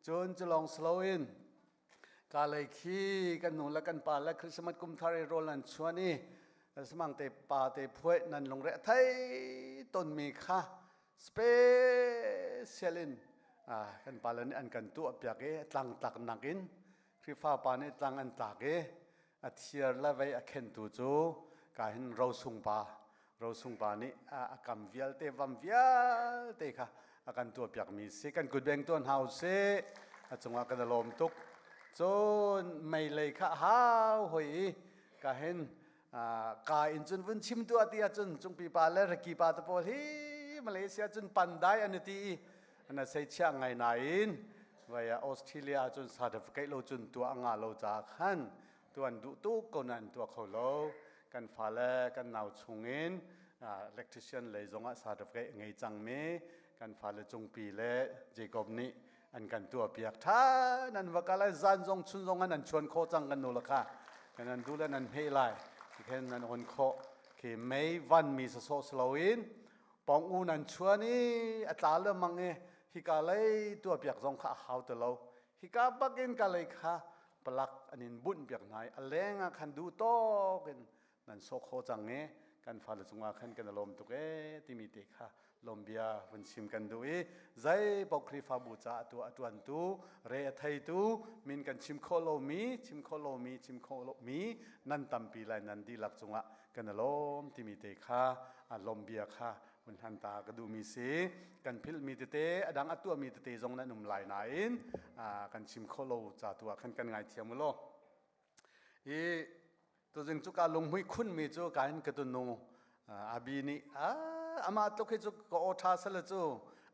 Cun culong silo in ka lei khi kan nu le kan pa le Christmas kum thar i rawl nan chuan i samang te pa te phuai nan lungre thei tonmi kha special in kan pa le nih an kan tuah piak i tlang tlak nak in Khrihfa pa nih tlang an tlak i a thiar le vei a khentu cu ka hin rosung pa rosung pa nih a kam vialte vam vialte kha a kan tuah piakmi si. Kan kut beng tuah hna usih. A cungah kan i lawm tuk. Cun meilei kha hau hoi i ka hin ka in cun vun chim tuah ti ahcun cungpi pa le raki pa te pawl hi Malaysia cun pandai an i ti i an sei chia ngai nain vai Australia cun certificate lo cun tuah nga lo ca khan tuan duh tuk ko nain tuah kho lo. Kan fale kan nau chungin electrician lei zongah certificate ngei cangmi kan fale cungpi le Jacob nih an kan tuah piak tha. Nan va kal ai zan zong chun zong an chuan kho cang. Kan nu la kha kan an du le nan hme lai khen nan on kho khi mei van mi sa so sloin pong u nan chuan i a tla le mang i hika lei tua piak zong kha a hau te lo. Hika bakin ka lei kha palak an in bunh piak hna i a leng ah khan du tawk in nan sok kho cang i kan fale cungah khan kan i lawm tuk e timi te kha lawmbia vun chim kan duh i zei paoh Khrihfabu caah tu a tuantu re a theitu min kan chim khawh lomi chim khawh lomi chim khawh lomi nan tampi lai. Nan dihlak cungah kan i lawm timi te kha lawmbia kha vun hlan ta ka duhmi si. Kan philhmi tete a dang a tuahmi tete zong nan um lai nain kan chim khawh lo ca tu ah khan kan ngaithiam u law. I tuzing cu ka lunghmui khunmi cu ka in ka tunu abi nih amah tluk hi cu ka aw ṭha sale cu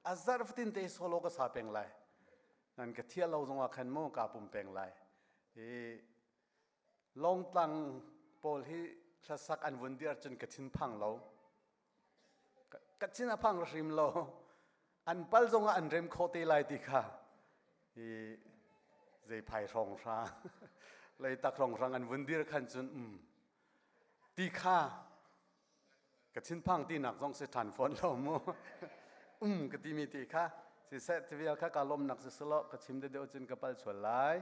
a zarh fatin te solo ka sa peng lai, nan ka thiah lo zongah khan mu ka pum peng lai. I longtlang pawl hi hlasak an vun dir cun ka thin phang lo, ka thin a phang hrim lo. An pal zongah an rem khawh te lai ti kha i zei phai hrawng hrang leitak hrawng hrang an vun dir khan cun ti kha ka thinphang tinak zong si ṭhan fawn lo mu. Ka timi ti kha siseh ti vial kha ka lawmnak si silo ka chim deuh cun ka pal sual lai.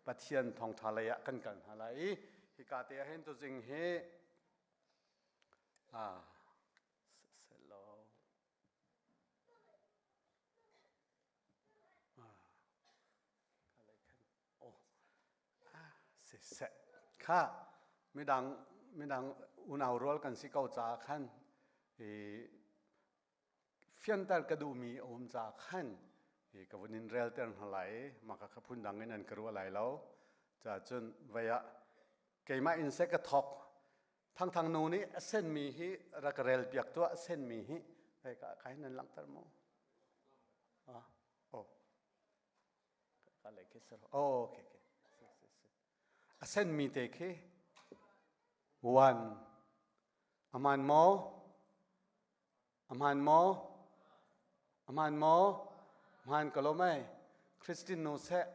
Pathian thawngṭha lei ah kan kal hna lai i hika te ah hin tuzing hi selo siseh kha midang midang unau rual kan si ko caah khan i fianter ka duhmi a um caah khan i ka vun in relter hna lai. Mah kha phun dang in an ka ruah lai lo caah cun vei ah keimah in seh ka thawk. Thangthang nu nih a senmi hi rak rel piak tuah. A senmi hi hei ka kai nan langhter mu. Ah, oh, ka lei khi sir. Oh, okay okay a senmi te khi one aman maw? Aman maw? Aman maw? Hman ka lo mai. Christine nu seh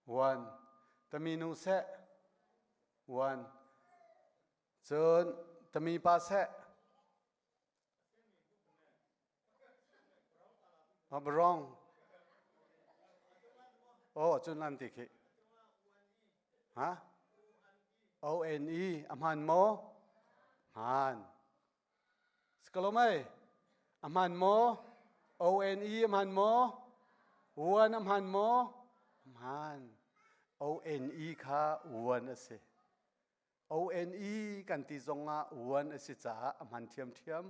one, tami nu seh one, cun tami pa seh wrong. Oh, cun lan ti khi ha O N E a hman maw? Hman Skalomai a hman maw? O N E a hman maw? One a hman maw? Hman. O N E kha one a si. O N E kan ti zongah one a si caah a hman ṭhiamṭhiam.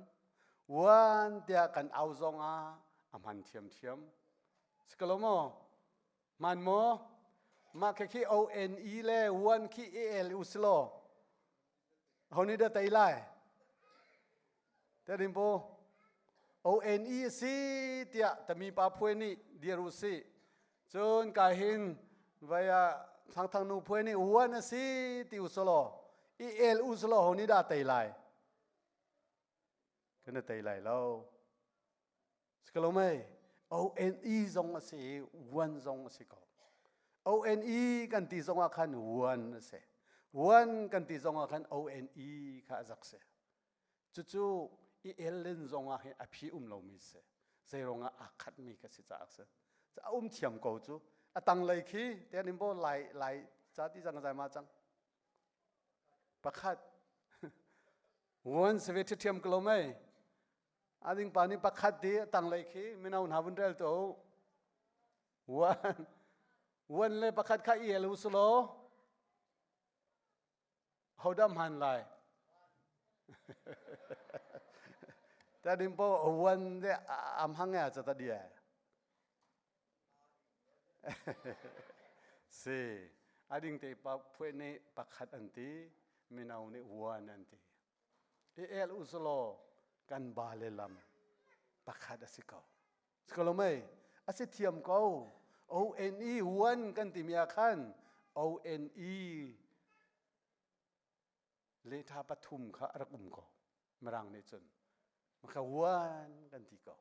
One tiah kan au zongah a hman ṭhiamṭhiam. Sikalo maw? Hman maw? Mah khi khi O N E le one khi E L u si law ho nih dah tei lai? Te pu O N E si tiah tami pa phuai nih dir u si. Cun kai hin vai ah thangthang nu phuai nih one a si ti u selaw i el u selaw ho nih dah tei lai? Kan tei lai lo. Sikalo mei? O N E zong a si i one zong a si ko. O N E kan ti zong ah khan one a si. One kan ti zong ah khan O N E kha a zak si. Cucu i el len zong ah hin a phi um lomi si. Zeiruangah aa khatmi ka si caah si. A um thiam ko cu. A tanglei khi te an bo lai lai ca ti cang zai ma cang. Pakhat. One se ve thiam ko lo mei. A ding pa nih pakhat ti a tanglei khi mino hna vun rel to. One. One le pakhat kha i el u sulaw. Hodah hman lai? Ta dim po wan de am hang ya cha ta dia. Si ading te pa phuai ne pakhat an ti minau nih wan an ti. I el uslo kan ba le lam pakhat a si ko. Si ko lo mei? A si thiam ko. O N E one kan timi ah khan O N E lehṭha pathum kha a rak um ko. Mirang nih cun maka one kan ti ko.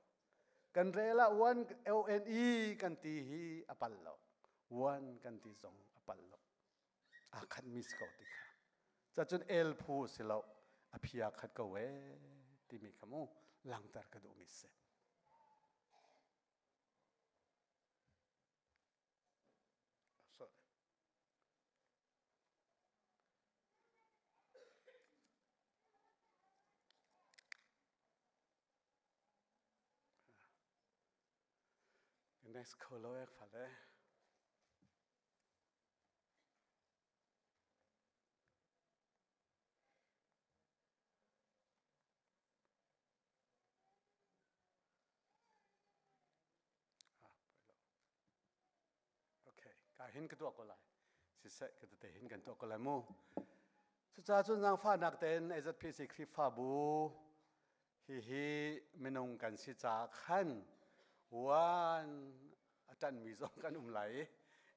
Kan rel ah one O N E kan ti hi a pal lo. One kan ti zong a pal lo. Aa khatmi si ko ti kha. Cacun el phu si lo a phia khat ko ee timi kha mu langter ka duhmi si. Sorry. Next kho lo ek fale. Okay, ka hin ka tuah ko lai. Siseh ka tete hin kan tuah ko lai mu. Cucaah cun zaangfahnak tein AZPC Khrihfabu hihi minung kan si caah khan one a ṭanhmi zong kan um lai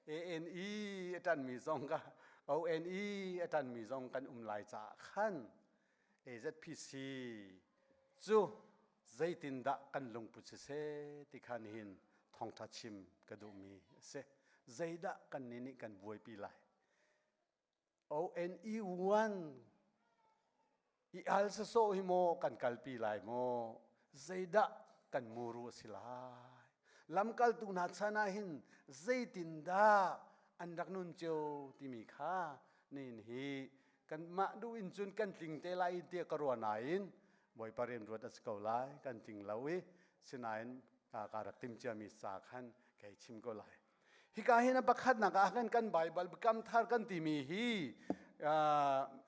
i ANE a ṭanhmi zong ka ONE a ṭanhmi zong kan um lai caah khan AZPC cu zeitindah kan lungput siseh ti kha nihin thawngṭha chim ka duhmi a si. Zeidah kannih nih kan buaipi lai? ONE one i al sasawh hi maw kan kalpi lai maw? Zeidah kan muru a si lai? Lamkaltu hna chan ah hin zeitindah an rak nun cio timi kha nihin hi kanmah duh in cun kan tling te lai tiah ka ruah nain Bawipa rian ruat a si ko lai kan tling lo i sinain ka rak tim ciami ca khan kei chim ko lai. Hika hin a pakhatnak ah khan kan Baibal Biakam Thar kan timi hi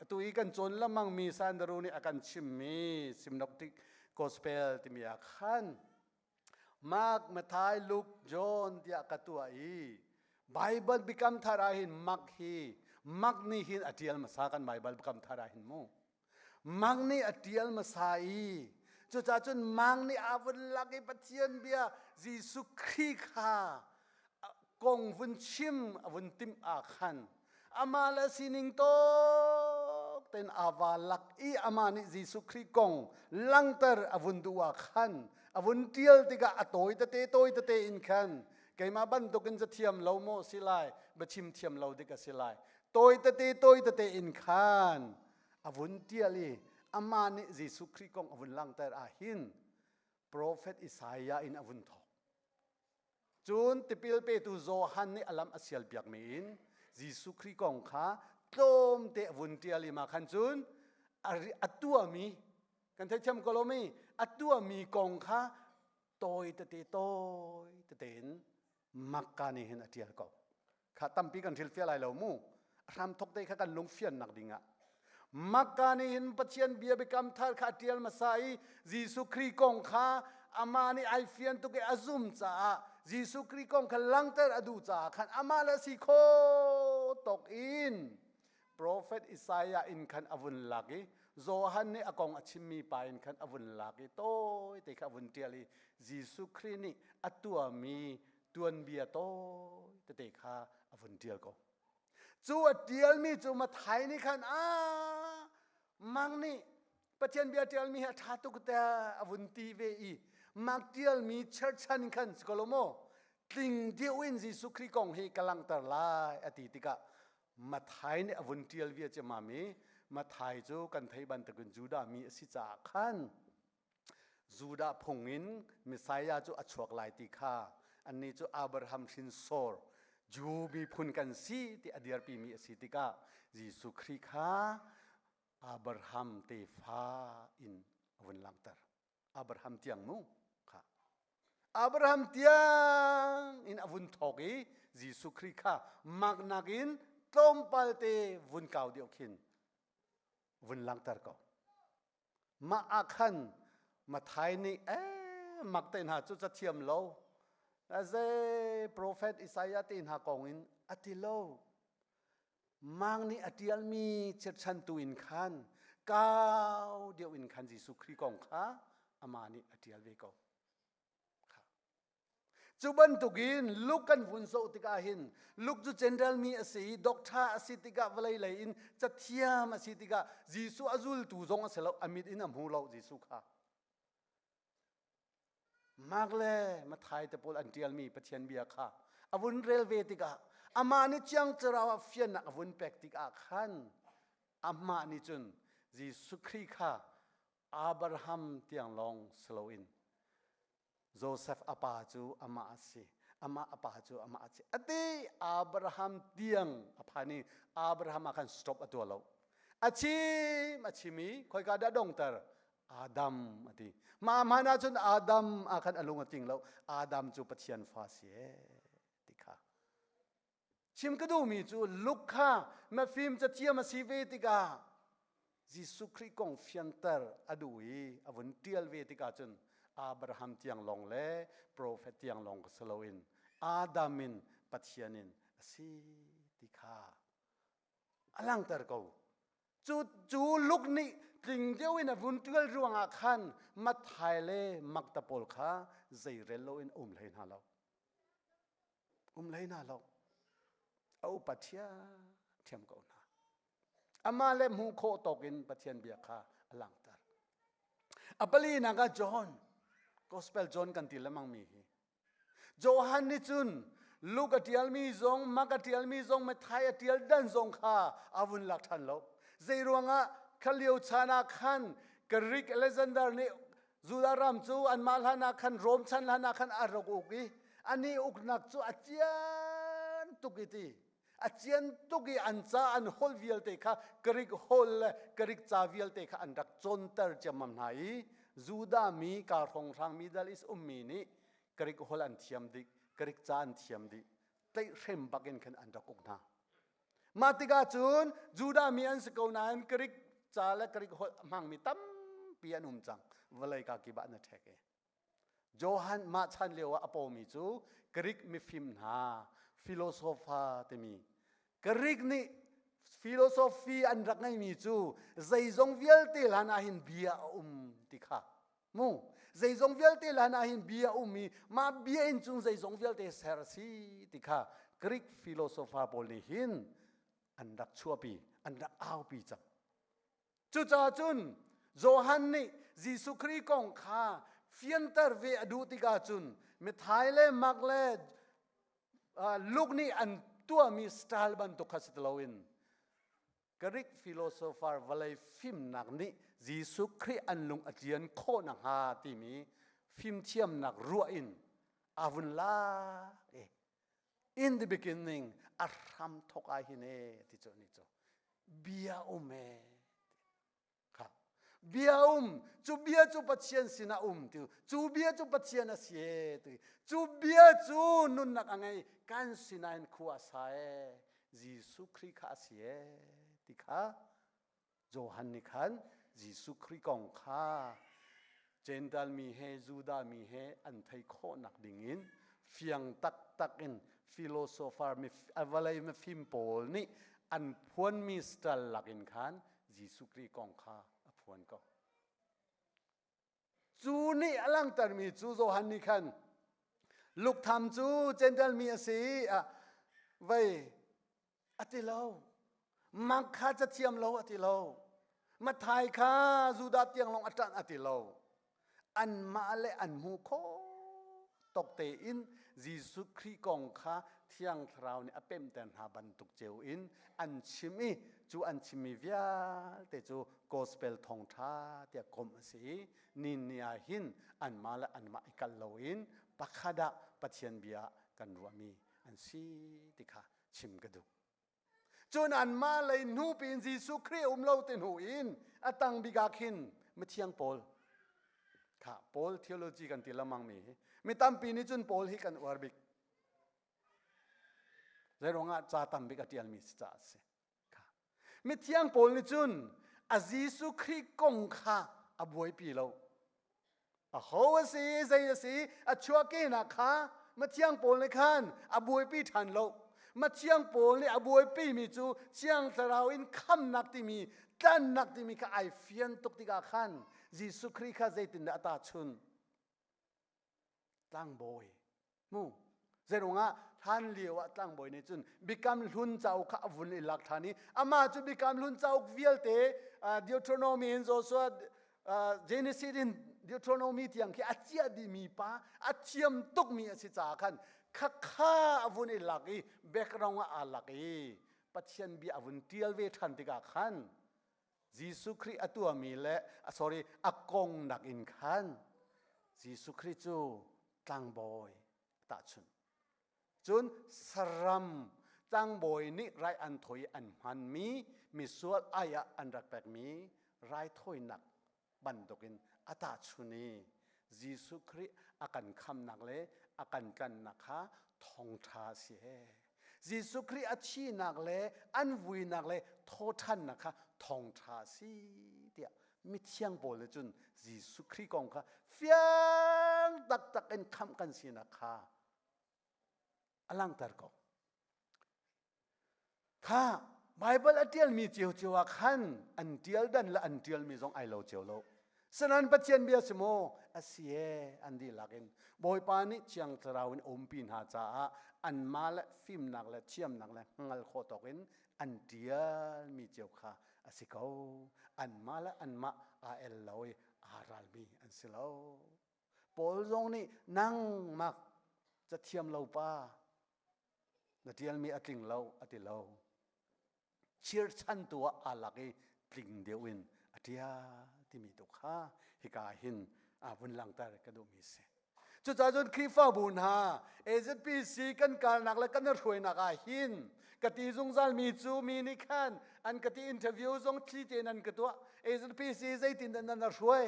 atu i kan cawn lengmangmi Sandaru nih a kan chimmi Synoptic Gospel timi ah khan Mark, Matthai, Luke, John tiah ka tuah i Baibal Biakam Thar ah hin Mark hi Mark nih hin a ṭial hmasa kan Baibal Biakam Thar ah hin mu. Mark nih a ṭial hmasa i cucaah cun Mark nih aa vun lak i Pathian bia Jesuh Khrih kha kong vun chim a vun timh ah khan amah le sining tawk tein aa va lak i amah nih Jesuh Khrih kong langter a vun duh ah khan a vun ṭial tikah a tawi tete tawi tete in khan keimah bantukin cathiam lo maw si lai biachim thiam lo dik a si lai tawi tete tawi tete in khan a vun ṭial i amah nih Jesuh Khrih kong a vun langhter ah hin profet Isaiah in a vun thawk. Cun tipil petu Johan nih a lam a sialpiakmi in Jesuh Khrih kong kha tlawmte a vun ṭial i mah khan cun a tuahmi kan theithiam ko lo mi a tuahmi kong kha tawi tete tawi tete in Makka nih hin a ṭial ko. Kha tampi kan hrilhfiah lai lo mu. A hramthok te kha kan lungfiannak dingah. Makka nih hin Pathian bia biakam thar kha a ṭial hmasa i Jesuh Khrih kong kha amah nih ai fian tuk i a zum caah Jesuh Khrih kong kha langhter a duh caah khan amah le si kho tawk in Profet Isaiah in khan a vun lak i Johan nih a kong a chimmi pa in khan a vun lak i tawite kha a vun ṭial i Jesuh Khrih nih a tuahmi tuanbia tawi tete kha a vun ṭial ko. Cu a ṭialmi cu Matthai nih khan a mang nih Pathian bia ṭialmi hi a ṭha tuk tiah a vun ti ve i Mark ṭialmi cherchan khan si ko lo maw tling deuh in Jesuh Khrih kong hi ka langhter lai a ti tikah Matthai nih a vun ṭial via ciammam i Matthai cu kan theih bantukin Judah mi a si caah khan. Judah phung in Messiah cu a chuak lai ti kha annih cu Abraham hrinsor Jew miphun kan si ti a dirpimi a si tikah Jesuh Khrih kha Abraham tefa in a vun langhter. Abraham tiang mu kha. Abraham tiang in a vun thawk i Jesuh Khrih kha maknak in tlawmpal te vun kau deuh khin vun langhter ko. Mah ah khan Mathai nih eh mak te hna cu cathiam lo zei profet Isaiah te hna kong in a ti lo. Mang nih a ṭialmi chirhchantu in khan kau deuh in khan Jesuh Khrih kong kha amah nih a ṭial ve ko. Cu bantukin Luke kan vun zoh tikah hin Luke cu general mi a si i doctor a si tikah vawlei lei in cathiam a si tikah Jesuh a zultu zong a si lo a mit in a hmu lo Jesuh kha. Mark le Matthai te pawl an ṭialmi Pathian bia kha a vun rel ve tikah amah nih Thiang Thlarau ah fiannak a vun pek tikah khan amah nih cun Jesuh Khrih kha Abraham tiang lawng si loin Joseph a pa cu amah a si amah a pa cu amah a si a ti Abraham tiang a phan i Abraham ah khan stop a tuah lo a chim a chim i khoika dah dongter Adam a ti mah hmanh ahcun Adam ah khan a lung a tling lo Adam cu Pathian fa si e ti kha Chim ka duhmi cu Luke kha mafim cathiam a si ve tikah Jesuh Khrih kong fianter a duh i a vun ṭial ve tikah cun Abraham tiang lawng le profet tiang lawng si loin Adam in Pathian in a si ti kha a langhter ko. Cu, cu Luke nih tling deuh in a vun ṭial ruangah khan Matthai le Mark pawl kha zeirel loin a um hlei hna lo. Um hlei hna lo. A upa ṭhiamṭhiam ko hna. Amah le hmuh khawh tawk in Pathian bia kha a langhter. A palinak ah John, Gospel John kan ti lengmang mi hi. Johan nih cun Luke a ṭialmi zong, Mark a ṭialmi zong, Matthai a ṭial dan zong kha a vun lak ṭhan lo. Zei ruangah kha lio chan ah khan Greek Alexander nih Judah ram cu anmah hlan ah khan Rom chan hlan ah khan a rak uk i ani uknak cu a cian tuk i ti a cian tuk i an ca an holh vialte kha Greek holh le Greek ca vialte kha an rak cawnter ciammam hna i Judah mi ka hrawnghrang Middle East ummi nih Greek holh an thiam dih Greek ca an thiam dih tlaihhrem bak in khan an rak uk hna Mah tikah cun Judah mi an si ko nain Greek ca le Greek holh a hmangmi tampi an um cang. Vawlei ka kip ah na ṭhek i. Johan mah chan lio ah a pawmi cu Greek mifim hna philosopher timi Greek nih philosophy an rak ngeimi cu zeizong vialte hlan ah hin bia a um ti kha mu zeizong vialte hlan ah hin bia um i mah bia in cun zeizong vialte ser a si ti kha Greek philosopher pawl nih hin an rak chuahpi an rak aupi cang cucaah cun Johan nih Jesuh Khrih kong kha fianter ve a duh tikah cun Matthai le Mark le Luke nih an tuahmi style bantuk kha si ti loin Greek philosopher vawlei fimnak nih Jesuh Khrih an lung a tlian khawh nakhnga timi fimthiamnak ruah in a vun lak i in the beginning a hram thok ai hin e ti cu ni cu bia um e kha bia um cu bia cu Pathian sinah um ti cu bia cu Pathian a si e ti cu bia cu nunnak a ngei kan sinah in khua a sa e Jesuh Khrih kha a si e ti kha Johan nih khan Jesuh Khrih kong kha Gentile mi he Judah mi he an theih khawhnak dingin fiang taktak in philosopher mi vawlei mifim pawl nih an phuanmi style lakin khan Jesuh Khrih kong kha a phuan ko. Cu nih a langhtermi cu Johan nih khan Luktham cu Gentile mi a si i vei a ti lo. Mark kha cathiam lo a ti lo. Matthai kha Judah tiang lawng a ṭanh a ti lo. Anmah le an hmuh khawh. tawk tein Jesuh Khrih kong kha Thiang Thlarau nih a pemter hna bantuk ceu in an chim i cu an chimmi vialte cu gospel thawngṭha tiah komh a si i ni ni ah hin anmah le anmah i kal loin pakhat ah Pathian bia kan ruahmi an si ti kha chim ka duh. Cun anmah lei hnu piin Jesuh Khrih um lo ti hnu in a tang bik ah khin mithiang Paul kha Paul theology kan ti lengmang mi hi mi tampi nih cun Paul hi kan uar bik. Zeiruangah ca tam bik a ṭialmi si caah a si. Kha. Mithiang Paul nih cun a Jesuh Khrih kong kha a buaipi lo. A ho a si, zei a si, a chuahkehnak kha Mathiang Paul nih khan a buaipi ṭhan lo. Mathiang Paul nih a buaipimi cu Thiang Thlarau in khamnak timi, tlannak timi kha ai fian tuk tikah khan Jesuh Khrih kha zeitindah a tahchunh? Tlangbawi Mu. Zeiruangah hlan lio ah tlangbawi nih cun Biakam Hlun cauk kha a vun i lak ṭhan i amah cu Biakam Hlun cauk vialte Deuteronomy in Joshua Genesis in Deuteronomy tiang khi a ciah dihmi pa a thiam tukmi a si caah khan khakha a vun i lak i background ah aa lak i Pathian bia a vun ṭial ve ṭhan tikah khan Jesuh Khrih a tuahmi le sorry a kong nakin khan Jesuh Khrih cu tlangbawi tahchunh. Cun saram tlangbawi nih rai an thawi an hmanmi misual ai ah an rak pekmi raithawinak bantukin a tahchun i Jesuh Khrih a kan khamnak le a kan tlanhnak kha thawngṭha a si he. Jesuh Khrih a thihnak le an vuinak le thawṭhannak kha thawngṭha a si tiah mithiang pawl nih cun Jesuh Khrih kong kha fiang taktak in khamh kan sinak kha a langhter ko. Kha Baibal a ṭialmi ciocio ah khan an ṭial dan le an ṭialmi zong ai lo cio lo. Sanan Pathian bia si maw? A si e, an dihlak in. Bawipa nih Thiang Thlarau in umpi hna caah anmah le fimnak le thiamnak le hngal khawh tawk in an ṭialmi cio kha a si ko. Anmah le anmah aa el lo i aa ralmi an si lo. Paul zong nih nangmah cathiam lo pa na ṭialmi a tling lo a ti lo. Chirchantu ah aa lak i tling deuh in a ṭial timi tu kha hika hin a vun langhter ka duhmi si. Cucaah cun Khrihfabu hna AZPC kan kalnak le kan hruainak ah hin ka ti zungzalmi cu mi nih khan an ka ti interview zong thli tein an ka tuah AZPC zeitin dah nan hruai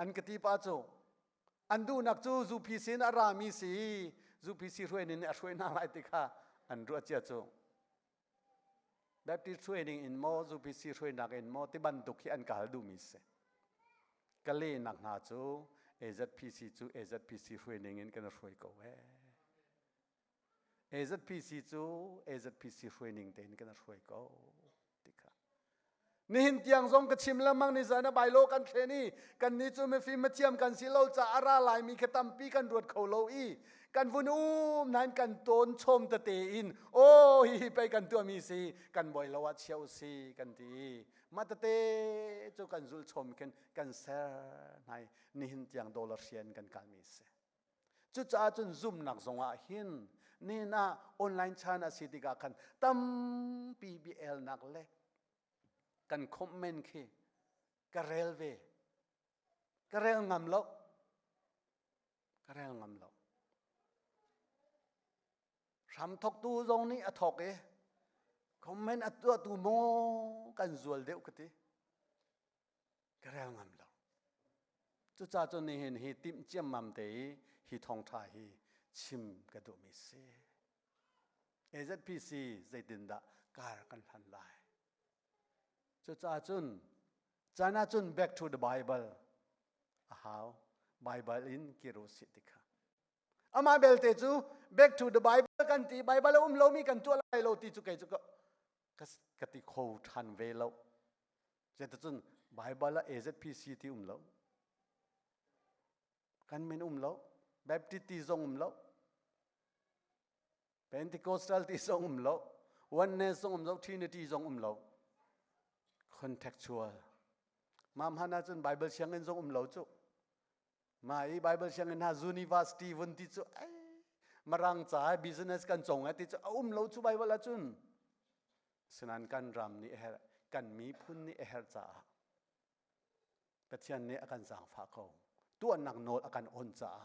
an ka ti pa cu an duhnak cu ZUPC in a rami si ZUPC hruai ning nih a hruai hna lai ti kha an ruah cia cu Baptist hruai ning in maw ZUPC hruainak in maw ti bantuk hi an ka hal duhmi si ka lehnak hna cu AZPC cu AZPC hruai ning in kan hruai ko ee AZPC cu AZPC hruai ning tein kan hruai ko ti kha nihin tiang zong ka chim lengmang ni zan a bailo kan thlen i kan ni cu mifim mathiam kan si lo caah a ra laimi kha tampi kan ruat kho lo i kan vun um nain kan tawn chom tete in aw hi hi pei kan tuahmi si kan bawi lo ah chia u si kan ti i mah tete cu kan zul chom khin kan ser hnai nihin tiang dollar hrian kan kalmi si Cucaah cun zumnak zongah hin nihin ah online chan a si tikah khan tampi bia-elnak le kan comment khi ka rel ve. Ka rel ngam lo. Ka rel ngam lo. Hramthoktu zong nih a thok i comment a tuahtu maw kan zual deuh ka ti. Ka rel ngam lo. Cucaah cun nihin hi timh ciammam te i hi thawngṭha hi chim ka duhmi si. AZPC zeitindah kar kan hlan lai? Cucaah cun caan ah cun back to the Bible a hau. Bible in kir u sih ti kha. Amah belte cu back to the Bible kan ti Bible a um lomi kan tuah lai lo ti cu kei cu ka, ka ti kho ṭhan ve lo. Zeticun Baibal ah AZPC ti um lo. Kan min um lo. Baptist ti zong um lo. Pentecostal ti zong um lo. Oneness zong um lo. Trinity zong um lo. Contextual. Mam han ahcun Bible sianginn zong um lo cu. Mah i Bible sianginn hna university vun ti cu ai Mirang ca business kan cong ti cu a um lo cu Bible ahcun. Sinan kan ram nih a herh, kan miphun nih a herh caah Pathian nih a kan zaangfah ko. Tuahnak nawl a kan on caah.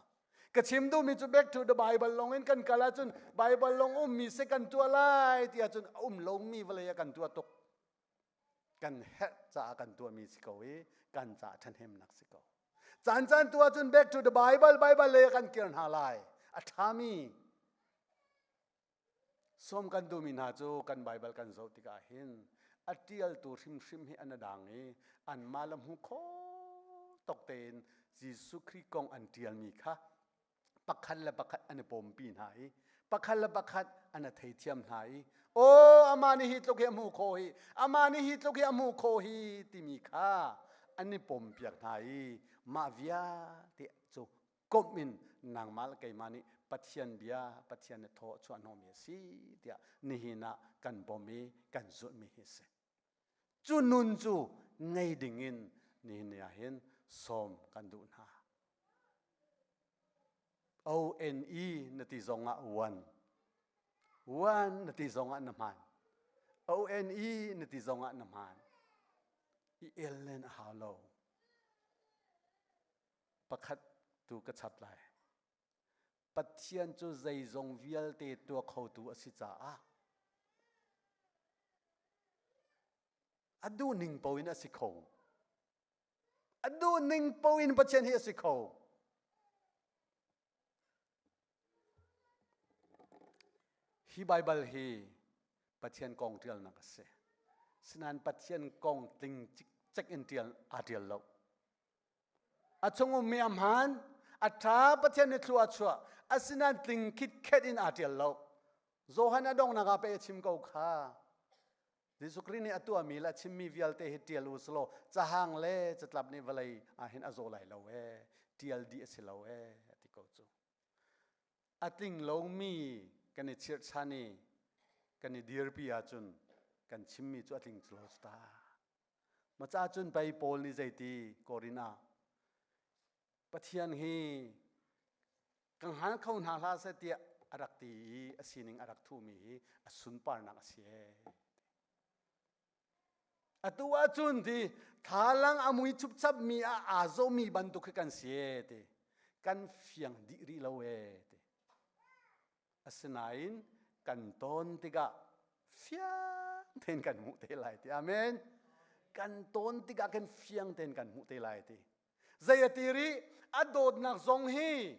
Ka chim duhmi cu back to the Bible lawng in kan kal ahcun Bible lawng ummi si kan tuah lai ti ahcun a um lomi vawlei ah kan tuah tuk. Kan herh caah kan tuahmi si ko i kan caah ṭhahnemnak si ko. Caan caan tu ahcun back to the Bible, Bible lei ah kan kir hna lai. A ṭhami Sawm kan duhmi hna cu kan Baibal kan zoh tikah hin a ṭialtu hrimhrim hi an dang i anmah le hmu kho tok tein Jesuh Khrih kong an ṭialmi kha pakhat le pakhat an i pawmpi hna i pakhat le pakhat an i theithiam hna i aw amah nih hi tluk hi a hmuh khawh hi amah nih hi tluk hi a hmuh khawh hi timi kha an i pawmpiak hna i mah vialte cu komh in nangmah le keimah nih Pathian bia Pathian nih thaw a chuah hnawhmi a si tiah nihin ah kan bawmh i kan zulhmi hi a si. Cu nun cu ngei ding in nihin ni ah hin sawm kan duh hna. O N E na ti zong ah one. One na ti zong ah na hmaan. O N E na ti zong ah na hmaan. I el len a hau lo. Pakhat tu ka chap lai. Pathian cu zeizong vialte tuah khotu a si caah a duhning paoh in a si kho. A duhning paoh in Pathian hi a si kho. Hi Baibal hi Pathian kong ṭialnak a si. Sinain Pathian kong tling cikcek in ṭial aa ṭial lo. A chung ummi a hmaan, a ṭha Pathian nih thlua a chuah. Asinain tling khitkhet in aa ṭial lo. Johan a donghnak ah pei a chim ko kha. Jesuh Khrih nih a tuahmi le a chimmi vialte hi ṭial u selaw cahang le catlap nih vawlei ah hin a zaw lai lo ee, ṭial dih a si lo ee, a ti ko cu. A tling lomi kan i chirhchan i kan i dirpi ahcun kan chimmi cu a tling lo ta. Ma ca cun pei Paul nih zeiti Korin ah Pathian hi ka hngal kho hna hlah seh tiah a rak ti i a sining a rak thuhmi hi a sunparnak a si ee. Atu ahcun ti thalang a mui chupchap mi ah aa zomi bantuk khi kan si ee ti kan fiang dih rih lo ee ti. Asinain kan tawn tikah fiang tein kan hmuh te lai ti. Amen. Kan tawn tikah kan fiang tein kan hmuh te lai ti. Zei a ti rih? A dawtnak zong hi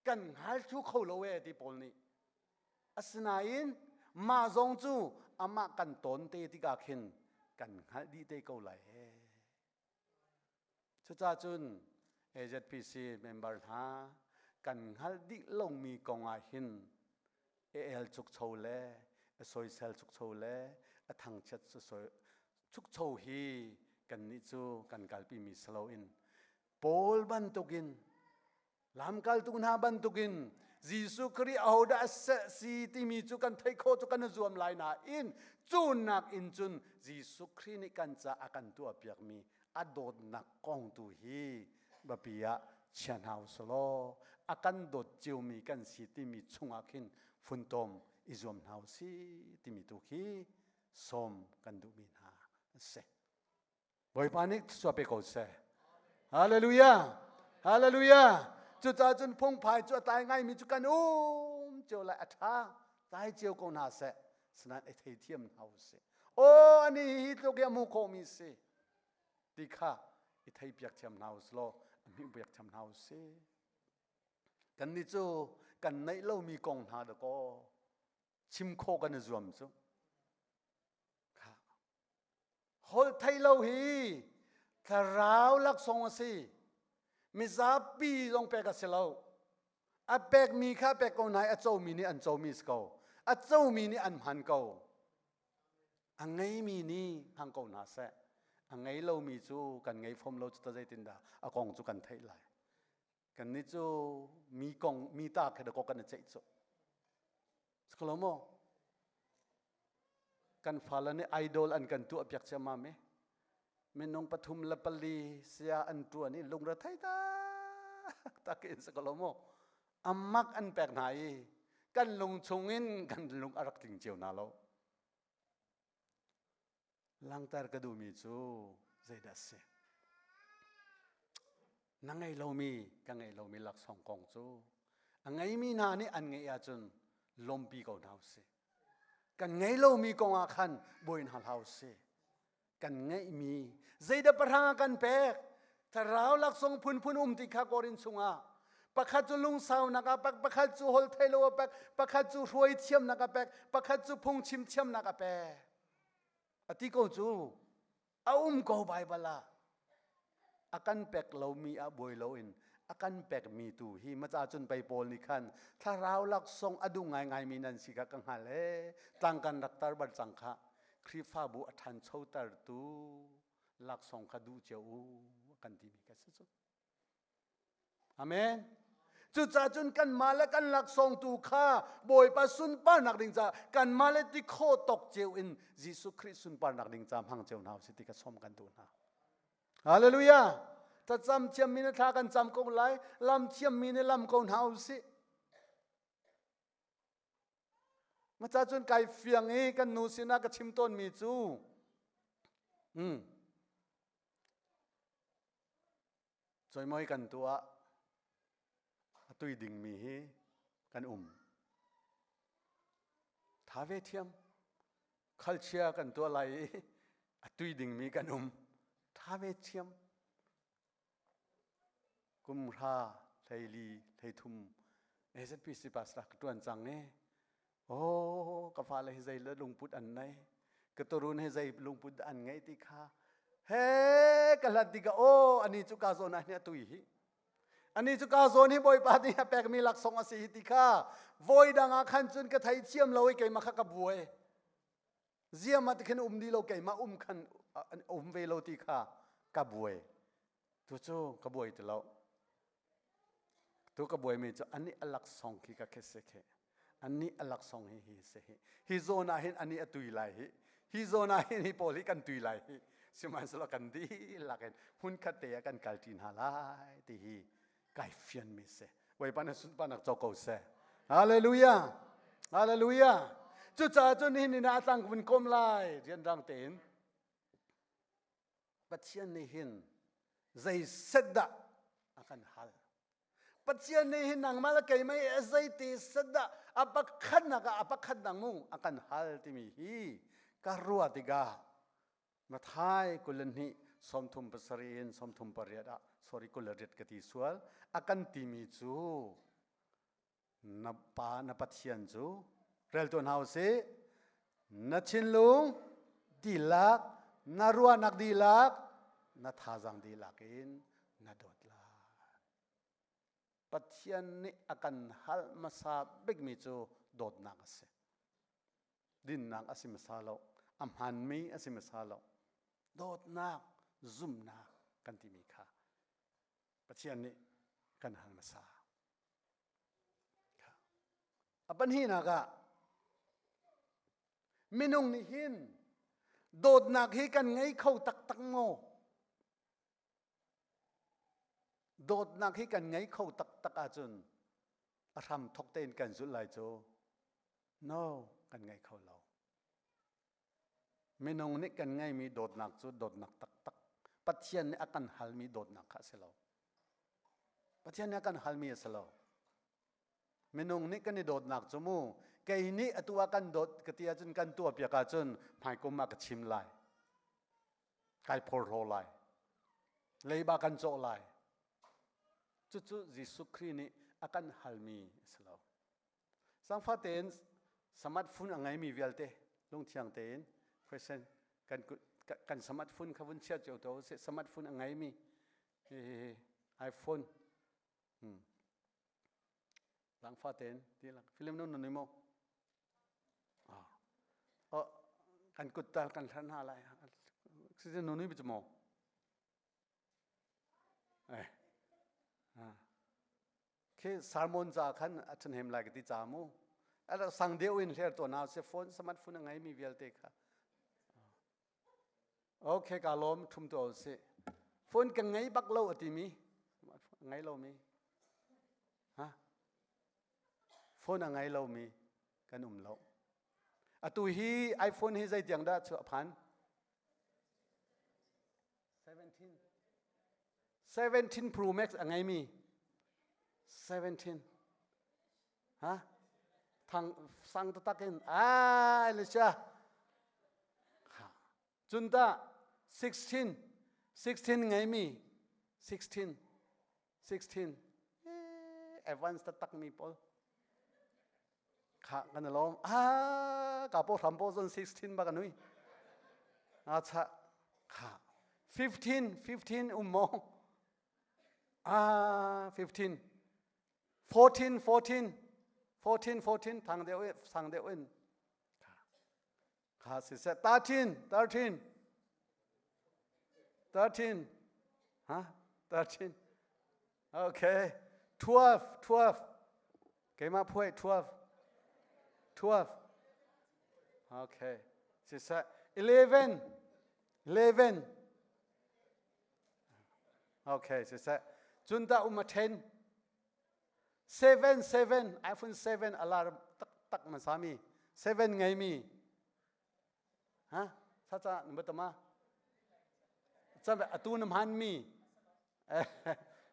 kan hngal thlu kho lo ee ti Paul nih. Asinain mah zong cu amah kan tawn te tikah khin kan hngalh dih te ko lai ee. Cucaah cun AZPC member hna kan hngalh dih lomi kong ah hin a el chukcho le a soisel chukcho le a thangchiat chukcho hi kannih cu kan kalpimi si loin Paul bantukin Lamkaltu hna bantukin Jesuh Khrih ahodah a si timi cu kan theih khawh cu kan i zuam lai nain cu nak in cun Jesuh Khrih nih kan caah a kan tuahpiakmi a dawtnak kong tu hi biapi ah chia hna u law a kan dawt ciomi kan si timi chungah khin funtom i zuam hna u si timi tu khi sawm kan duhmi hna a si. Bawipa nih thluachuah pe ko seh. Hallelujah. Hallelujah. Cucaah cun phungphai cu a tlai ngaimi cu kan um cio lai a ṭha tlai cio ko hna seh. Sinain i theithiam hna u sih. Aw ani hi tluk hi a hmu khawhmi si ti kha i theipiak thiam hna u law a hmuhpiak thiam hna u sih. Kannih cu kan neih lomi kong hna dakaw chim khawh kan i zuam cu. Holh theih lo hi thlarau laksawng a si. Mizapi zong pek a si lo. A pekmi kha pek ko nain a comi nih an comi si ko. A comi nih an hman ko. A ngeimi nih hmang ko hna seh. A ngei lomi cu kan ngei fom lo cu ta zeitindah a kong cu kan theih lai. Kannih cu mi kong mi ta kha dakaw kan i ceih cu. Siklo maw? Kan fale nih idol an kan tuah piak ciammam i minung pathum le pali sia an tuan i lungre thei tak. Tak in sa ko lo mu. Amak an pek hna i kan lung chung in kan lung a rak tling cio hna lo. Langter ka duhmi cu zeidah a si? Na ngei lomi ka ngei lomi laksawng kong cu a ngeimi hna nih an ngeih ahcun lawmpi ko hna usih. Kan ngei lomi kong ah khan buai hna hlah usih. Kan ngeihmi zeidah pahrang a kan pek? Thlarau laksawng phunphun um ti kha Korin chungah pakhat cu lungsaunak a pek, pakhat cu holh theilo a pek, pakhat cu hruai thiamnak a pek, pakhat cu phungchim thiamnak a pek. A ti ko cu a um ko Baibal ah. A kan pek lomi ah buai loin a kan pekmi tu hi maca cun pei Paul nih khan thlarau laksawng a duh ngaingaimi nan si kha ka hngal ee tlang kan rak tar bal cang kha Khrihfabu a ṭhanchotertu laksawng kha duh cio u kan timi ka si cu. Amen. Cucaah cun kanmah le kan laksawng tu kha Bawipa sunparnak ding caah kanmah le ti khawh tawk cio in Jesuh Khrih sunparnak ding ca hmang cio hna usih ti ka sawm kan duh hna. Hallelujah. Thlacam thiammi nih thla kan cam ko lai, lam thiammi nih lam ko hna usih. Maca cun kai fiang i kan nu sinah ka chim tawnmi cu Cawimawi kan tuah a tui dingmi hi kan um. Tha ve thiam. Khalchia kan tuah lai i a tui dingmi kan um. Tha ve thiam. Kum hra hleili hleithum AZPC pastor ka tuan cang i Oh, ka fale hi zei le lungput an nei. Ka turun hi zei lungput an ngei ti kha. He ka hlat tikah oh ani cu ka zawn ah hin a tui hi. Ani cu ka zawn hi Bawipa nih a pekmi laksawng a si hi ti kha voi dang ah khan cun ka thei thiam lo i keimah kha ka buai. Ziam ah ti khin um di lo keimah um khan um ve lo ti kha ka buai. Tu cu ka buai ti lo. Tu ka buaimi cu anih a laksawng khi ka khi si khi. Anih a laksawng hi hi si hi. Hi zawn ah hin anih a tui lai hi. Hi zawn ah hin hi pawl hi kan tui lai hi. Sihmanhsehlaw kan dihlak in hmunkhat te ah kan kalṭi hna lai ti hi kai fianmi si. Bawipa nih sunparnak co ko seh. Hallelujah. Hallelujah. Cucaah cun nihin ni ah a tlang vun kawm lai rianrang tein. Pathian nih hin zei set dah a kan hal? Pathian nih hin nangmah le keimah hi zeiti set dah a pakhatnak ah a pakhatnak mu a kan hal timi hi ka ruah tikah Mathai 22 37 in 38 ah sorry 28 ka ti sual a kan timi cu na pa na Pathian cu rel tuah hna usih na thinlung dihlak na ruahnak dihlak na thazang dihlak in na dawt lai Pathian nih a kan hal hmasa bikmi cu dawtnak a si dinnak a si hmasa lo a hmanmi a si hmasa lo dawtnak zumnak kan timi kha Pathian nih kan hal hmasa A pahnihnak ah minung nih hin dawtnak hi kan ngei kho taktak maw? Dawtnak hi kan ngei kho taktak ahcun a hram thok tein kan zulh lai cu. No, kan ngei kho lo. Minung nih kan ngeimi dawtnak cu dawtnak taktak Pathian nih a kan halmi dawtnak kha a si lo. Pathian nih a kan halmi a si lo. Minung nih kan i dawtnak cu mu kei nih atu ah kan dawt ka ti ahcun kan tuah piak ahcun hmaikum ah ka chim lai. Kai phorhlaw lai. Leiba kan cawh lai. Cucu Jesuh Khrih nih a kan halmi a si lo. Sangfa tein smartphone a ngeimi vialte lungthiang tein question kan kan smartphone kha vun chia cio to sih smartphone a ngeimi iPhone hmm. Langfa tein ti lang film nun nun mo ah oh kan kut tal kan hlan hna lai si nunu bi mo eh ah khi sermon ca khan a ṭhahnem lai ka ti ca mu a sang deuh in hler to na se phone smartphone a ngei mi vialte kha okay ka lawm thum to si phone ka ngei bak lo a ti mi ngei lo mi. Phone a ngei lomi kan um lo. Atu hi iPhone hi zeitiang dah chuah phan? 17. 17 Pro Max a ngeimi. 17. Ha? Thang sang taktak in ai le sia. Ha. Cun ta 16 16 ngeimi 16 16 eh, advance taktak mi pawl kha kan lawm ah ka po hram po zon 16 ba kan hui a cha kha 15 15 um mo ah 15 14 14 14 14 thang deuh sang deuh in kha si seh 13 13 13 ha 13 okay 12 12 keimah phuai 12 12 okay si seh 11 11 okay si seh cun ta um a 10 7 7 iPhone 7 alarm tak tak man sami 7 ngei mi ha sa cha number tama cha atu na hman mi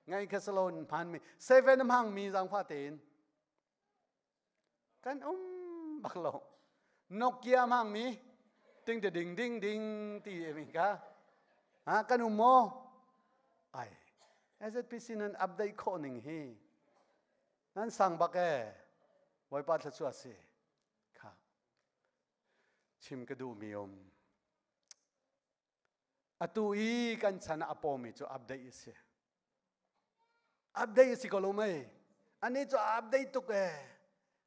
ngai kha salon hman mi 7 hmang mi zang fa tein Kan um bak lo. Nokia hmang mi ting te ding ding ding ti mi ka. Ha kan um maw? Ai. SZPC nan update khawh ning hi. Nan sang bak e. Bawipa thluachuah si. Kha. Chim ka duh mi um. Atu i kan chan ah a pawmi cu update a si. Update a si ko lo mei. Ani cu update tuk ee.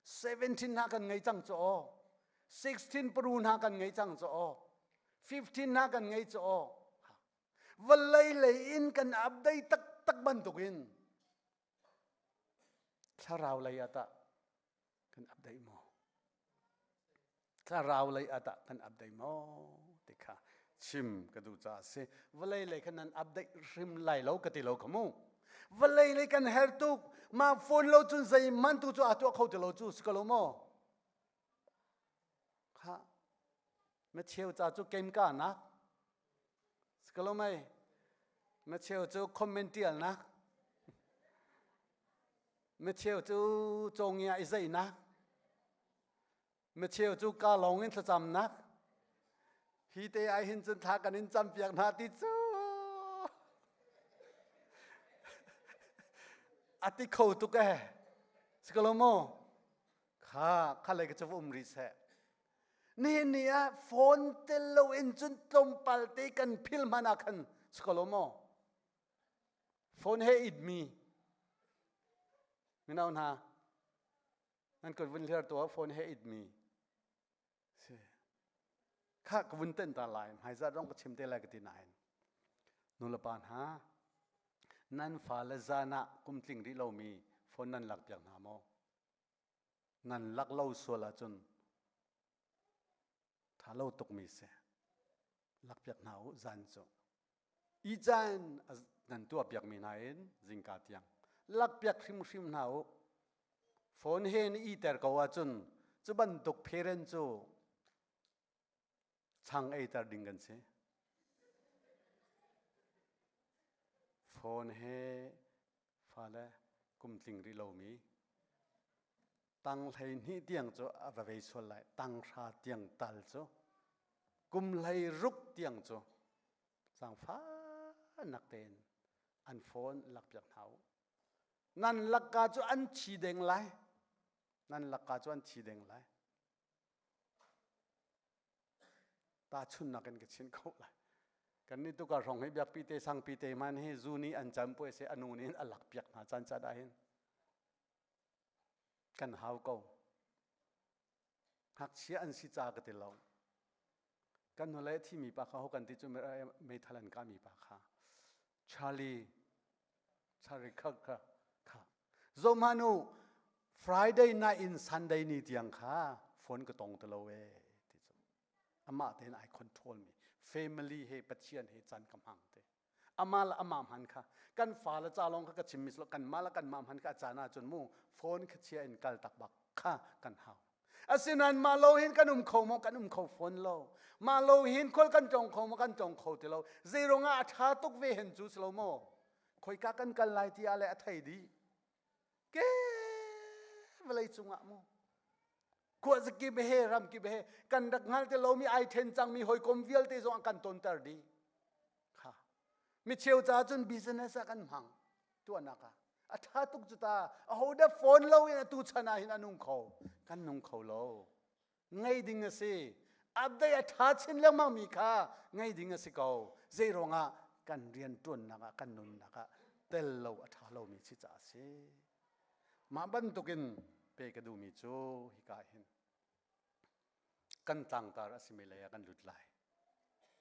17 hna kan ngei cang cu aw. 16 Pro hna kan ngei cang cu aw. 15 hna kan ngei cu aw. Vawlei lei in kan update taktak bantukin thlarau lei ah tah kan update maw? Thlarau lei ah tah kan update maw ti kha chim ka duh caah a si. Vawlei lei khan nan update hrim lai lo ka ti lo kha mu. Vawlei lei kan her tuk. Mah phone lo cun zeihmanh tu cu aa tuah kho ti lo cu si ko lo maw? Kha na cheu ca cu game ka nak si ko lo mei? Na cheu cu comment tialnak Micheu cu cawngia i zeihnak, micheu cu ka lawng in thlacamnak, hi te ai hin cun thla kan in campiak hna ti cu a ti kho tuk eh sikalo maw kha kha lei ka cu um rih seh nihin ni ah phone tel lo in cun tlawmpal te kan phil hmanh ah khan sikalo maw Phone he itmi mino hna nan kut vun hliar tuah phone he itmi si kha ka vun tenh ta lai hmaizat rong ka chim te lai ka ti nain nulepa hna nan fale zan ah kum tling rih lomi phone nan lak piak hna maw nan lak lo sual ahcun tha lo tukmi si lak piak hna u zan cu i caan nan tuah piakmi hna in zingka tiang lakpiak hrimhrim hna u phone he na iter ko ahcun cu bantuk parent cu chang eiter ding kan si phone he fale kum tling rih lomi tang hlei hnih tiang cu a va vei sual lai tang hra tiang tal cu kum hlei ruk tiang cu zaangfahnak tein an phone lakpiak hna u. Nan lakka cu an thi deng lai. Nan lakka cu an thi deng lai. Tahchunnak in ka chin ko lai. Kan nih tukar hrawng hi biakpi te sangpi te man hi zu nih an cam puai se anu nih a lak piak hna caan caan ah hin kan hau ko. Ngakchia an si ca ka ti lo. Kan hnulei a thimi pa kha ho kan ti cu meithal an kahmi pa kha Charlie Charlie Kirk kha kha zohhmanh u Friday night in Sunday ni tiang kha phone ka tong ti lo e ti cu amah tein ai control mi family he Pathian he caan ka hmang te amah le amah hman kha kan fa le ca lawng kha ka chim mi kan mah le kan mah hman kha a caan ahcun mu phone kha chia in kal tak bak. Kha kan hau. Asinain mah lo hin kan um kho maw? Kan um kho fawn lo. Mah lo hin khual kan tlawng kho maw? Kan tlawng kho ti lo. Zeiruangah a ṭha tuk ve hen cu si lo maw? Khoika kan kal lai ti ah le a thei dih. Ke vawlei cungah mu. Khuazakip he ramkip he kan rak hngal te lomi ai ṭhen cangmi hawikom vialte zong an kan tonter dih. Kha. Micheu caah cun business ah kan hmang tuahnak ah. A ṭha tuk cu ta. Aho dah phone lo in atu chan ah hin a nung kho. Kan nung kho lo. Ngei ding a si. Update a ṭha chin lengmang mi kha ngei ding a si ko. Zei ruangah kan rian ṭuannak ah kan nunnak ah tel lo a ṭha lomi si caah a si. Mah bantukin pe ka duhmi cu hika hin kan tlangtar a simi lei ah kan lut lai.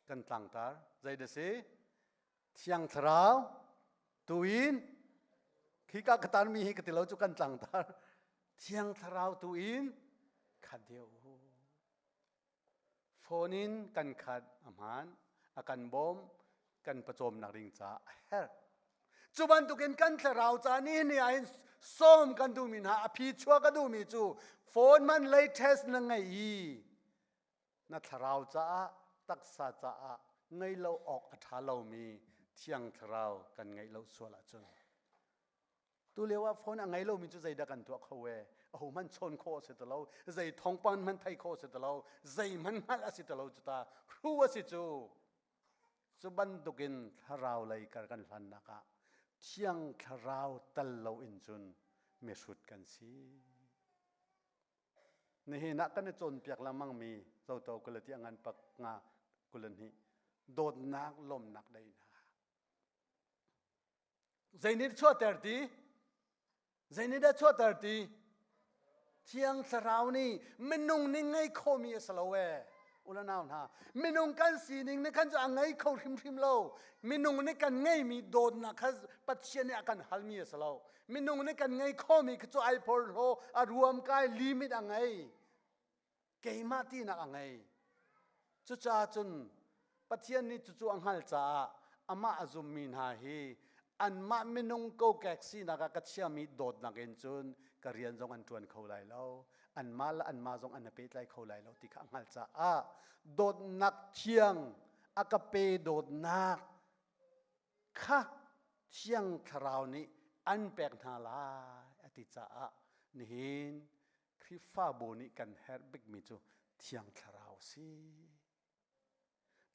Kan tlangtar zei dah si? Thiang Thlarau tuin khika ka tarmi hi ka ti lo cu kan tlangtar Thiang Thlarau tuin khat deuh u. Phone in kan khat a hmaan, a kan bawm, kan pawcawmnak ding caah a herh. Cu bantukin kan thlarau ca ni ni ah hin sawm kan duhmi hna a phi chuah ka duhmi cu phone man latest na ngei i na thlarau caah taksa caah ngei lo awk a ṭha lomi thiang thlarau kan ngeih lo sual ahcun Tu lio ah phone a ngei lomi cu zeidah kan tuah kho e? Ahohmanh chawn khawh a si ti lo. Zei thawngpang hmanh theih khawh a si ti lo. Zeihmanh hngalh a si ti lo cu ta. Hru a si cu. Cu bantukin thlarau lei kar kan hlannak ah thiang thlarau tal lo in cun mihrut kan si. Nihin ah kan i cawnpiak lengmang mi zoto kulati a ngan pak nga kulahnih dawtnak lawmnak daihnak Zei nih chuahter ti? Zei nih dah chuahter ti? Thiang Thlarau nih minung nih ngei khomi a si lo ee. Ulanau hna, minung kan sining nih khan cu a ngei kho hrimhrim lo. Minung nih kan ngeimi dawtnak kha Pathian nih a kan halmi a si lo. Minung nih kan ngei khomi khi cu ai phorhlaw, a ruam kai limit a ngei. Keimah tinak a ngei. Cucaah cun Pathian nih cucu a hngalh caah amah a zummi hna hi anmah minung kokek sinak ah ka chiami dawtnak in cun ka rian zong an ṭuan kho lai lo anmah le anmah zong an i pehtlai kho lai lo ti kha a hngalh caah dawtnak thiang a ka pe dawtnak kha thiang thlarau nih an pek hna lai a ti caah nihin Khrihfabu nih kan herh bikmi cu thiang thlarau a si.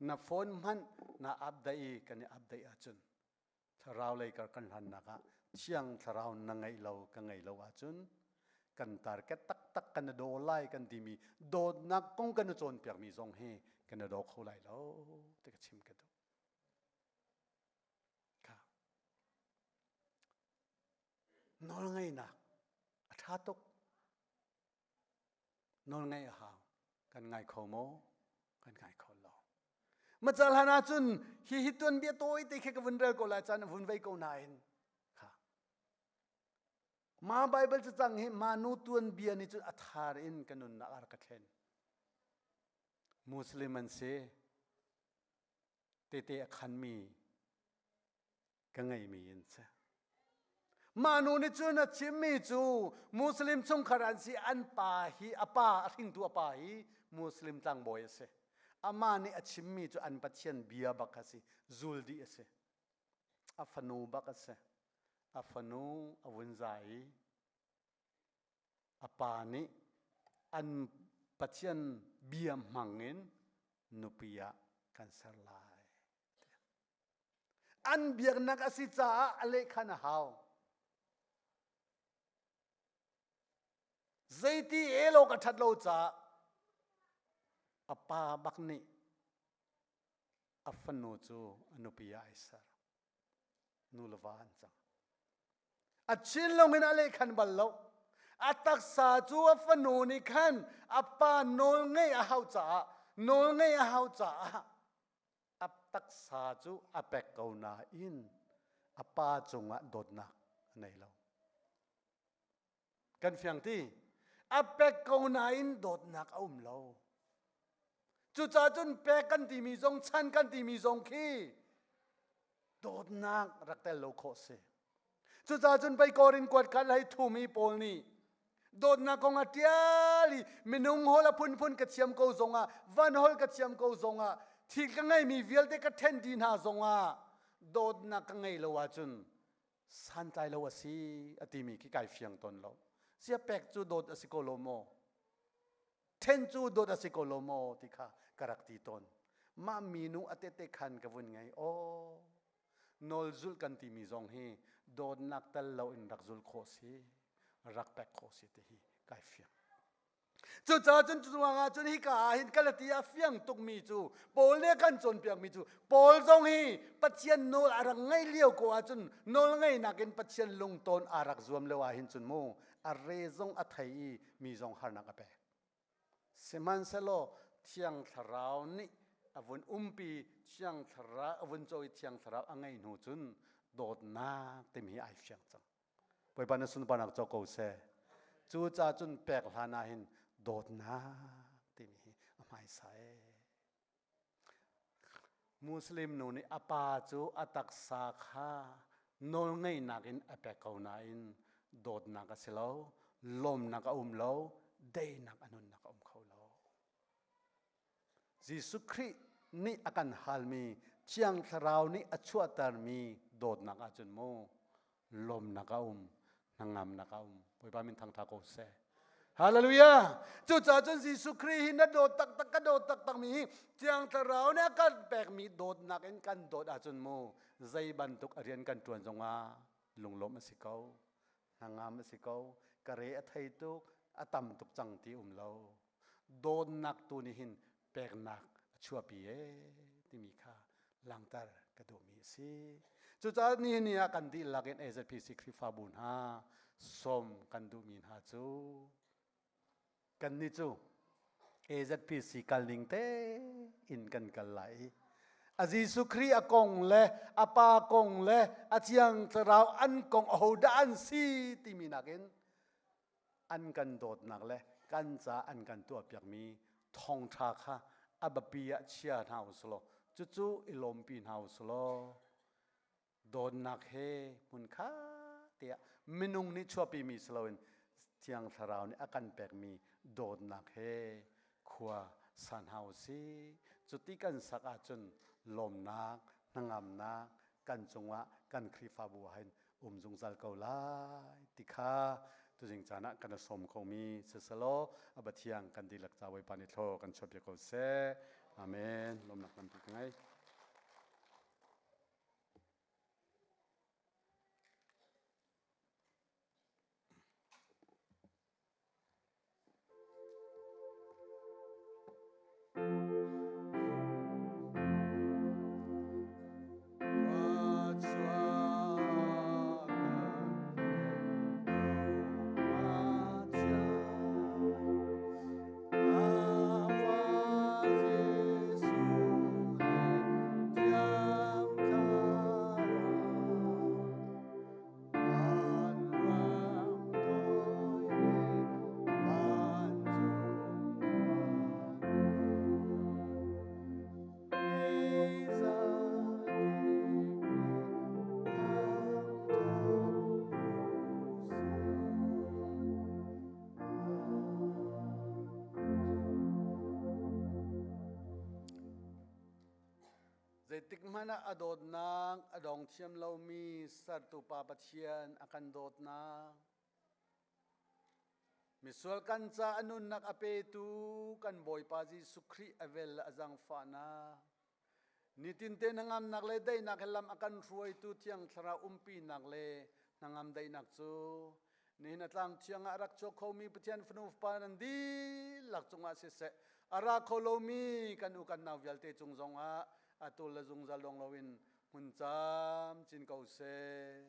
Na phone hmanh na update i kan i update ahcun thlarau lei kar kan hlannak ah thiang thlarau na ngeih lo ka ngei lo ahcun kan target taktak kan i daw lai kan timi dawtnak kong kan i cawnpiakmi zong hi kan i daw kho lai lo ti ka chim ka duh. Kha. Nawlngeihnak a ṭha tuk. Nawlngeih a hau. Kan ngai kho maw? Kan ngai kho lo. Macal han ahcun hi hi tuanbia tawi te khi ka vun rel ko lai caan a vun vei ko nain kha ma Bible cacang hi ma nu tuanbia nih cun a thar in ka nunnak a rak ka thlen. Muslim an si. Tete a khanmi ka ngeimi in si. Mah nu nih cun a chimmi cu Muslim chungkhar an si an pa hi a pa a hringtu a pa hi Muslim tlangbawi a si. Amah nih a chimmi cu an Pathian bia bak a si, zul dih a si. A fanu bak a si. A fanu a vun zai i a pa nih an Pathian bia hmang in nupi ah kan ser lai. An biaknak a si caah a lehkhan a hau. Zeiti elo ka ṭhat lo caah a pa bak nih a fanu cu a nupi ah ai ser. Nu le va an cang. A chinlung in a lehkhan bal lo. A taksa cu a fanu nih khan a pa nawl ngeih a hau caah nawl ngeih a hau caah a taksa cu a pek ko nain a pa cungah dawtnak a nei lo. Kan fiang ti? A pek ko nain dawtnak a um lo. Cucaah cun pek kan timi zong chan kan timi zong khi dawtnak rak tel lo khawh si. Cucaah cun pei Korin kuat khat hlei thumi Paul nih. Dawtnak kong a ṭial i minung hol a phunphun ka thiam ko zongah, van hol ka thiam ko zongah, thil ka ngeimi vialte ka ṭhen dih hna zongah dawtnak ka ngei lo ahcun santlai lo a si a timi khi kai fiang tawn lo. Sia pek cu dawt a si ko lo maw? Ṭhen cu dawt a si ko lo maw ti kha ka rak ti tawn. Mah minu a tete khan ka vun ngei. Aw, nawl zulh kan timi zong hi dawtnak tal lo in rak zul khawh si, rak pek khawh si ti hi kai fiang. Cucaah cun curuangah cun hika ah hin Galati ah fiang tukmi cu Paul nih a kan cawnpiakmi cu Paul zong hi Pathian nawl a rak ngaih lio ko ahcun nawl ngaihnak in Pathian lungtawn aa rak zuam lio ah hin cun mu a re zong a thei i mi zong harnak a pek. Sihmanhsehlaw Thiang Thlarau nih a vun umpi Thiang Thlarau a vun cawi Thiang Thlarau a ngei hnu cun dawtnak timi hi ai fiang cang. Bawipa na sunparnak co ko seh. Cucaah cun pek hlan ah hin dawtnak timi hi a hmaisa ee. Muslim nu nih a pa cu a taksa kha nawlngeihnak in a pek ko nain dawtnak a si lo, lawmnak a um lo, daihnak a nunnak a um kho lo. Jesuh Khrih nih a kan halmi Thiang Thlarau nih a chuahtermi dawtnak ahcun mu lawmnak a um, hnangamnak a um. Bawipa min thangṭha ko seh. Hallelujah! Cucaah cun Jesuh Khrih hi na dawt taktak ka dawt taktak mi hi Thiang Thlarau nih a kan pekmi dawtnak in kan dawt ahcun mu zei bantuk a rian kan ṭuan zongah lunglawmh a si ko, hnangam a si ko, ka re a thei tuk, a tam tuk cang ti um lo. Dawtnak tu nih hin peknak a chuahpi ee timi kha langhter ka duhmi a si. Cucaah nihin ni ah kan dihlak in AZPC Khrihfabu hna sawm kan duhmi hna cu kannih cu AZPC kal ning tein kan kal lai i a Jesuh Khrih a kong le a Pa kong le a Thiang Thlarau an kong ahodah an si timi nakin an kan dawtnak le kan ca an kan tuahpiakmi thawngṭha kha a biapi ah chia hna u selaw cucu i lawmpi hna u selaw dawtnak he hmunkhat tiah minung nih chuahpimi si loin Thiang Thlarau nih a kan pekmi dawtnak he khua sa hna u sih. Cuti kan sak ahcun lawmnak, hnangamnak kan cungah kan Khrihfabu ah hin um zungzal ko lai ti kha tuzing caan ah kan sawm khomi siselaw a Pathian kan dihlak ca Bawipa nih thlaw kan chuahpiak ko seh. Amen. Lawmnak tampi ka ngei. Zeitik hmanh ah a dawtnak a dong thiam lomi sertu Pa Pathian a kan dawtnak, misual kan ca a nunnak a petu kan Bawipa Jesuh Khrih a vel le a zaangfahnak, nitinte hnangamnak le daihnak he lam a kan hruaitu Thiang Thlarau umpinak le hnangam daihnak cu Nihin a tlang thiang ah a rak chuak khomi Pathian fanu fapa nan dihlak cungah siseh, a ra kho lomi kan u kan nau vialte cung zongah atu le zungzal dong loin hmun camcin ko seh.